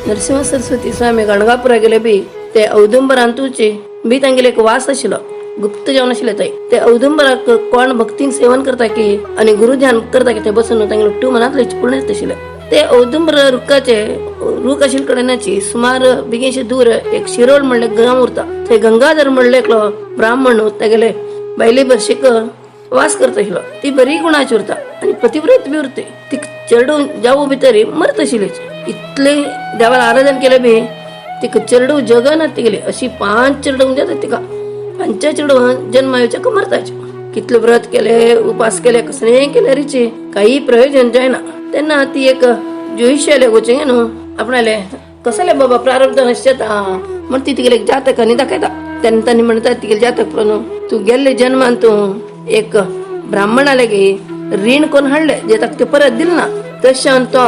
नरसिंह सरस्वती स्वामी गाणगापुरा गेले बी ते औदुंबरांतूचे बी तांगेले एक वास आशिल्लो, गुप्त जावन आशिल्ले थंय. ते औदुंबराक कोण भक्तीन सेवन करता की आनी गुरु ध्यान करता की ते बसून तांगेले टू मनांतले पूर्ण आशिल्ले. ते औदुंबर रुखाचे रूख आशिल्ले कडेनाची सुमार बेगीनशे दूर एक शिरोळ म्हणले गांव उरता. थंय गंगाधर म्हणले एकलो ब्राह्मण तागेले बायले बरशीक वास करता आशिल्लो. ती बरी गुणाची उरता आनी पतिव्रत बी उरते. ती चेडूं जावू भितर मरत आशिल्ली. इतले देवाला आराधन केले बी तिका चेडूं जगना तिगेली. अशी 5 चेडूं जाता तिका, 5 चेडूं जन्माच्या मरताचे. कितले व्रत केले, उपास केले, कसले केले रिचे काही प्रयोजन जायना. तेन्ना ती एक ज्योतिषाले वचून न्हू आपणाले कसले बाबा प्रारब्ध नसता म्हण ती तिगेले जातक आनी दाखयता. तेन्ना तांणी म्हणटा तिगेले जातक पळोवन तूं गेल्ले जन्मान तूं एक ब्राह्मणाले गे रीण कोण हाडले जे ताका ते परत दिल ना, तशें तो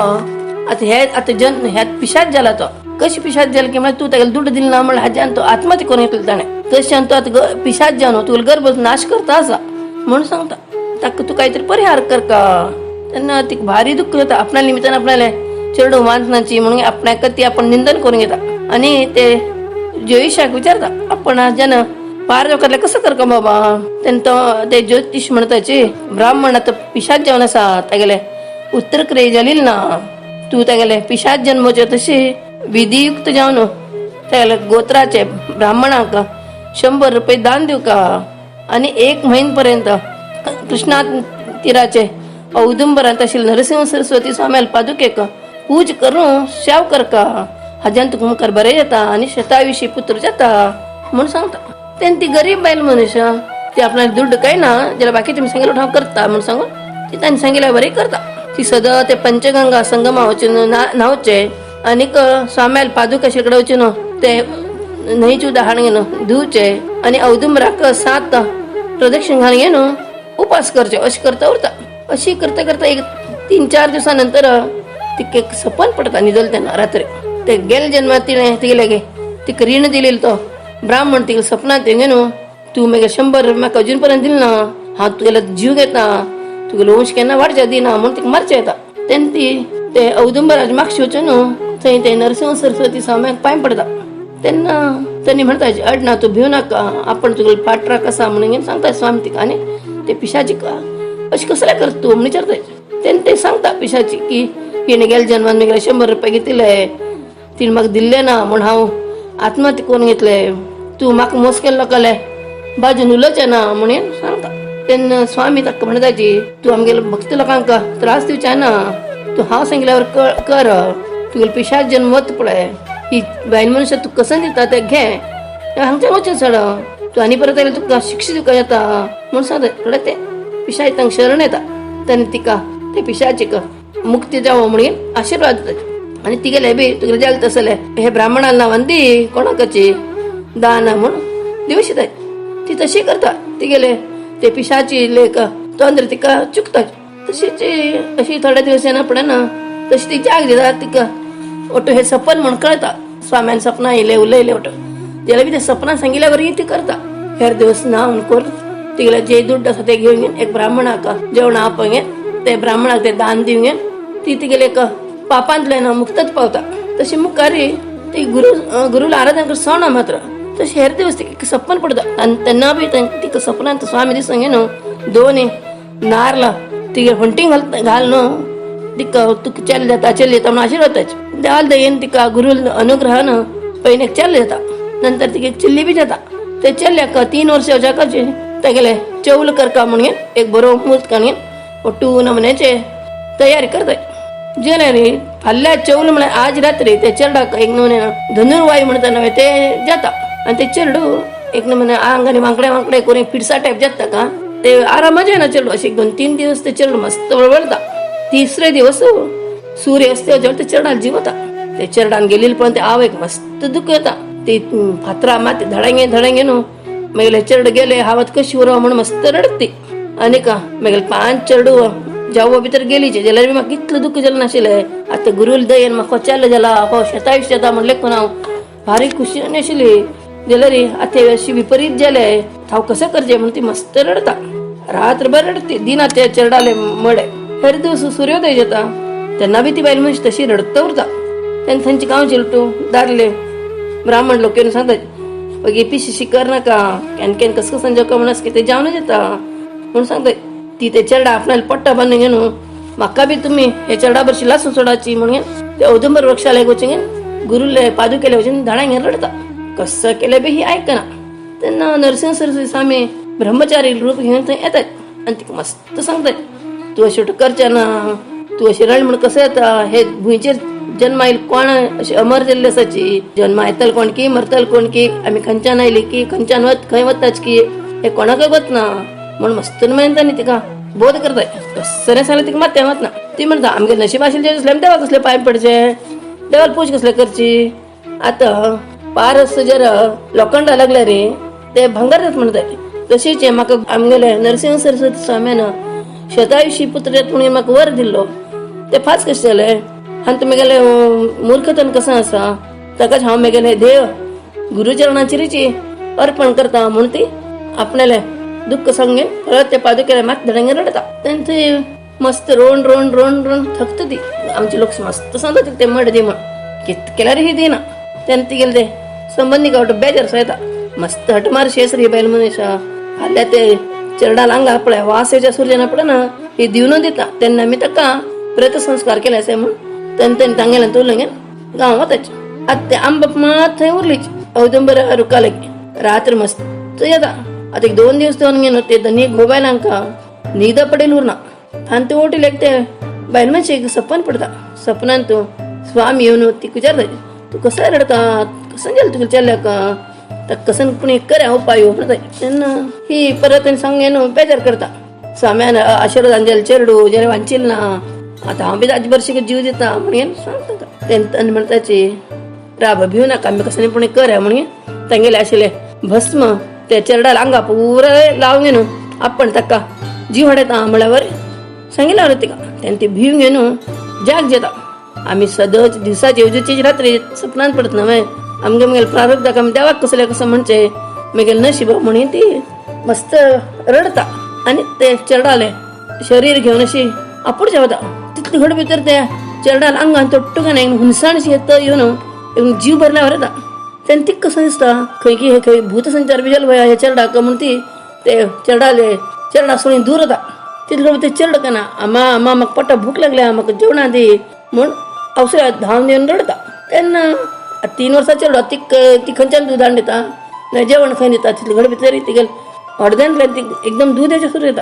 आतां हे आतां जन ह्या पिशाच जाला. तो कशी पिशाच जाल की म्हळ्यार तूं तागेले दुड्ड दिल ना म्हणल्यार हाज्यान तो आत्महत्या करून घेतली ताणें. तशें तो आतां पिशाच जावन तुगेलो गर्भ नाश करता आसा म्हणून सांगता. ताका तूं कांयतरी परिहार करका. तेन्ना तिका भारी दुख्ख जाता. आपणा निमित्तान आपणाले चेडूं वांचनाची म्हणून आपणाक ती आपण निंदन करून घेता आनी ते ज्योतिषाक विचारता आपण हाज्यान पार जावं कसं करका बाबा. तेन्ना तो ते ज्योतिष म्हणताची ब्राह्मण आतां पिशाच जावन आसा, तागेले उत्तर क्रिया जाली ना, तूं तागेले पिशाच जन्मचे तशी विधियुक्त जावन तागेले गोत्राचे ब्राह्मणाक 100 रुपये दान दिवका आनी 1 म्हयन पर्यंत कृष्णा तिराचे औदुंबरांत आशिल्ले नरसिंह सरस्वती स्वाम्याल पादुकेक पूज करून सेव करका, हाज्यान तुका मुखार बरें जाता आनी शतायुषी पुत्र जाता म्हूण सांगता. तेन्ना ती गरीब बायल मनुष्य ती आपणाक दुड्ड काय ना जाल्यार बाकी तुमी सांगिल्लें हांव करता म्हूण सांगून ती तांणी सांगिल्ल्या बरें करता. ती सदां ते पंचगंगा संगमा वचून न्हांवचे आनीक स्वाम्याल पादुका कडेन वचून ते न्हंयचे उदक हाडून घेवन धुवचे आनी औदुंबराक 7 प्रदक्षिण घालून घेवन उपास करचे अशें करता उरता. अशी करता करता एक 3-4 दिवसां नंतर तिका एक सपन पडटा न्हिदल तेन्ना रात्री. ते गेले जन्मात तिणें तिगेले गे तिका रीण दिलेलो तो ब्राह्मण तिगेले सपनांत येवन न्हू तूं मागीर 100 म्हाका अजून पर्यंत दिल ना, हांव तुगेलो जीव घेता, तुगेलो वंश केन्ना वाडचे दिना म्हूण तिका मारचें येता. तेन्ना ती ते औदुंबराज मागशी वचून न्हू थंय ते नरसिंह सरस्वती स्वाम्याक पांय पडटा. तेन्ना तांणी म्हणटा अड ना तूं भिव नाका, आपण तुगेलो पाटराक आसा म्हणून सांगता स्वामी तिका. आनी ते पिशाची अशें कसलें करता तूं म्हूण विचारता. तेन्ना ते सांगता पिशाची की हिणें गेले जन्मान मागीर 100 रुपये घेतिल्ले, तिणें म्हाका दिल्ले ना म्हूण हांव आत्महत्या करून घेतले, तूं म्हाका मोस केल्लो लोकाले बाजून उलोवचें ना म्हणून सांगता. तेन्ना स्वामी ताका म्हणटाची तूं आमगेले भक्त लोकांक त्रास दिवचें ना, तूं हांव सांगिल्ल्यावर कर, तुगेलो पिशाच जन्म वता पळय, ही बायल मनुष्य तूं कसं दिता तें घे, हांगच्यान वचून सड, तूं आनी परत आयल्यार तुका शिक्षा दिवपाक येता म्हूण सांगता. कळ्ळें ते पिशाच तांकां शरण येता. तेन्ना तिका ते पिशाचीक मुक्ती जावं म्हणून आशिर्वाद दिता. आनी तिगेले बी तुगेले जालें तसलें हे ब्राह्मणाला नांवान दी कोणाकची दान म्हूण दिवं शकता. ती तशी करता. तिगेले ते पिशाची लेक तोंद्र तिका चुकता. तशीच अशी थोड्या दिवस येना पडना तशी ती जाग दिता तिका ओटो हे सपन म्हूण कळता. स्वाम्यान सपना येयले उलयले ओटो जाल्यार बी ते सपना सांगिल्ल्या वरी ती करता. हेर दिवस न्हावन करून तिगेले जे दुड्ड आसा ते घेवन घेवन एक ब्राह्मणाक जेवणां आपोवन घेवन ते ब्राह्मणाक ते दान दिवन घेवन ती तिगेले एक पापांतल्यान मुक्तच पावता. तशी मुखारी ती गुरुला आराधना कर सण मात्र तशी हेर दिवस तिका सपन पडता. आनी तेन्ना बी तिका सपनांत स्वामी दिसून न्हू दोनी नारला तिगे फंटींग घाल न्हू तिका तुका चल जाता चल जाता म्हणून आशिर्वाद जाता. देवाल दयेन तिका गुरु अनुग्रहान पयलीं एक चल जाता. नंतर तिका एक चिल्ली बी जाता. ते चल्ल्याक 3 वर्सां जाकाचे तेगेले चवल करका म्हणून एक बरो मूर्त काडून ಒಟ್ಟು नमुन्याचे तयारी करताय. जेणे फाल्यां चवल म्हळ्यार आज रात्री ते चेरडाक एक नमुने धनुर्वायू म्हणटा नव्हे ते जाता. आनी ते चेरडू एक नमुने आंग आनी वांकडे वांकडे करून फिडसा टायप जाता का ते आरामाचे येना चेडू. अशे 2-3 दिवस ते चेडू मस्त वळवळता. तिसरे दिवस सूर्य असते जेव्हा ते चेरडान जिवता. ते चेरडान गेलेली पण ते आवयक मस्त दुःख येता. ती फातरा माती धडंगे धडंगे न्हू मागीर चेरड गेले हावत कशी उरवा म्हणून मस्त रडती. आनी का मागीर 5 चेडू जावो भितर गेलीचे जाल्यार बी म्हाका इतलें दुःख जालें नाशिल्लें. आतां गुरूल दयेन म्हाका चाल्लें जाला हो शतायुष जाता म्हणलें कोण हांव भारी खुशी नाशिल्ली. जाल्यार आतां अशी विपरीत जालें हांव कसं करचें म्हणून ती मस्त रडता. रात्रभर रडती दिना ते चेरडाले मडे. हेर दिवस सूर्योदय जाता तेन्ना बी ती बायल मनीस तशी रडत उरता. तेन्ना थंयचे गांवचे लोक दादले ब्राह्मण लोक येवन सांगतात बगे पिशी कर नाका, can can कस कसं जेवका म्हणस की ते जेवणच येता म्हणून सांगतात. ती ते चेडा आपणाला पट्टा बांदून घेऊन म्हाका बी तुमी हे चेडा बरशी लासून सोडाची म्हणून ते औदुंबर वृक्षाला वचून गुरुले पादुकेले वचून धाडा घेऊन रडता. कसं केलं बी ही ऐकना. तेन्ना नरसिंह सरस्वती स्वामी ब्रह्मचारी रूप घेऊन थंय येतात आणि तिका मस्त सांगतात, तूं अशें करचें ना, तूं अशें रड म्हण कसं येता, हे भुंयचेर जन्मा येयल कोण अशें अमर जाल्ले आसाची, जन्मा येतल कोण की मरतल कोण की, आमी खंयच्यान आयली की खंयच्यान वत खंय वताच की हे कोणाकय वतना म्हण मस्त म्हणटा न्ही तिका बोध करताय. कसं सांगलें तिका मात तें वतना ती म्हणटा आमगे नशीब आशिल्लें आसलें आमी देवाक कसले पांय पडचे, देवाक पूज कसले करची. आतां पारस जर लोखंडा लागले रे ते भांगर जात म्हणटाय, तशेंच हें म्हाका आमगेले नरसिंह सरस्वती स्वाम्यान शतायुषी पुत्र जात म्हणून म्हाका वर दिल्लो, ते फाच कशें जालें आनी तुमी गेले मूर्खतन कसं आसा, ताकाच हांव मेगेले देव गुरुचरणाचेरची अर्पण करता म्हणून ती आपणाले दुःख सांगून परत ते पादुकेला मात धडंगे रडता. तेन्ना थंय मस्त रोण रोण रोण रोण थकता ती. आमचे लोक मस्त सांगता ते मड दी म्हण कित केल्यार ही दिना. तेन्ना ती गेले ते संबंदी गावटो बेजार सो येता, मस्त हटमार शेस रे बायल मनीस फाल्यां ते चेरडा आंगा पळय वास येच्या सूर्यना पळय ना ही दिवन दिता. तेन्ना आमी ताका प्रेत संस्कार केले अशें म्हूण तेन्ना तेन्ना तांगेले तुलें गांव वताच. आतां ते आंबा मात थंय उरलीच औदुंबर रुखा लागीं. रात्र मस्त येता. आतां एक 2 दिवस दोन घेवन ते धनी घोबायल हांकां न्हीद पडेल उरना. आनी ते ओटील एक ते बायल मनशेक सपन पडता. सपनान तूं स्वामी येवन ती विचारता, तूं कसं रडता, कसं गेलं तुका चेल्याक, तर कसं पुण एक करे उपाय म्हणता. तेन्ना ही परत सांग न्हू बेजार करता. स्वाम्यान आशीर्वादान जेल चेरडू जेरे वांचील ना, आतां हांव बी ताजे बरशीक जीव दिता म्हणून सांगता. तेन्ना म्हणटाची राब भिव नाका, आमी कसं पूण करे म्हणून तांगेले आशिल्ले भस्म ते चेरडाल आंगा पुरा लावन घेवन आपण ताका जीव हाडयता म्हळ्यावर सांगितलं तिका. तेन्ना ती भिवन घेवन जाग जेता. आमी सदच दिवसाचे येवजूची रात्री सपनान पडत ना मागीर आमगे मगेले प्रारब्धाक आमी देवाक कसले कसं म्हणचे मगेले नशीब म्हणून ती मस्त रडता आनी ते चेरडाले शरीर घेवन अशी आपूण जेवता. तितले घड भितर त्या चेरडाल आंगान तोट्टूक हुनसाण अशी येता येवन जीव भरल्यावर येता. तेन्ना तिका कसं दिसता खंय की हे खंय भूतसंचार बी जालो हे चेरडाक म्हूण ती ते चेरडाले चेरडा सोडून दूर वता. तितले ते चेरड कना आमा आमा म्हाका पोटा भूक लागल्या म्हाका जेवणा दी म्हूण अवसर धांवन येवन रडता. तेन्ना 3 वर्सां चेडो ती खंयच्यान दूद हाडून दिता ना जेवण खंय दिता. तितले घड भितर तिगेल अर्द्यांतल्यान ती एकदम दूद येचें सुरू येता.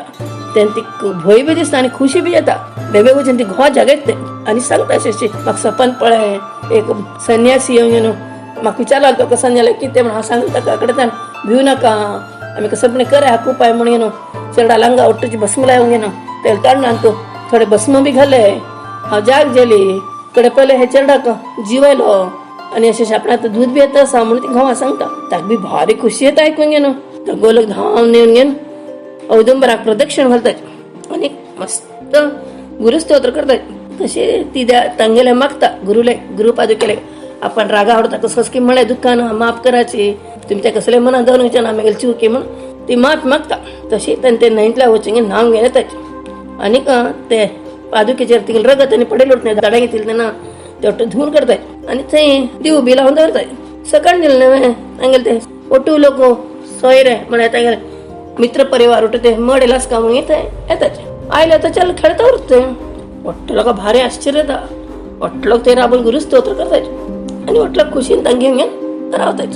तेन्ना ती भंय बी दिसता आनी खुशी बी येता. बेबे वचून ती घोवा जागयता ते आनी सांगता अशें अशें म्हाका सपन पळय एक संन्यासी येवन येवन म्हाका विचारला तो कसं जालें कितें म्हण हांव सांगता ताका कडेन भिवू नाका आमी कसं पण करे हाका उपाय म्हणून घेवन चेरडा लांगा ओट्टूची भस्म लावन घेवन तेल काडून तो थोडे भस्म बी घाले. हांव जाग जेली कडे पयले हे चेरडाक जीव आयलो आनी अशें आपणा आतां दूद बी येता आसा म्हणून ती घोवा सांगता. ताका बी भारी खुशी येता आयकून घेवन तो गोलक धांवन येवन घेवन औदुंबराक प्रदक्षिण घालतात आनी मस्त गुरुस्तोत्र करतात. तशें ती तांगेले मागता गुरुले गुरु पादुकेले आपण रागा आवडता कसं कसं की म्हळ्यार दुःखान माफ करायची तुमच्या कसले मनात जाऊन विचार आमी गेले चुकी म्हणून ती माफ मागता. तशी तेन्ना ते न्हंयतल्या वचून न्हांवंक गेले ताचे आनीक ते पादुकेचेर तिगेले रगत आनी पडेल उरता दाड्या घेतले तेन्ना ते वाटो धुवन करताय आनी थंय दिव बी लावन दवरताय. सकाळ दिले न्हय तांगेले ते ओटू लोक सोयरे म्हळ्यार तांगेले मित्र परिवार उठे ते मडेल आसका म्हणून थंय येताचे आयले तर चल खेळता उरता. वट्ट लोकां भारी आश्चर्य येता. वट्ट लोक थंय राबून गुरुस्तोत्र करताय आनी वट्ट लोक खुशीन तांगे घेवन रावताय.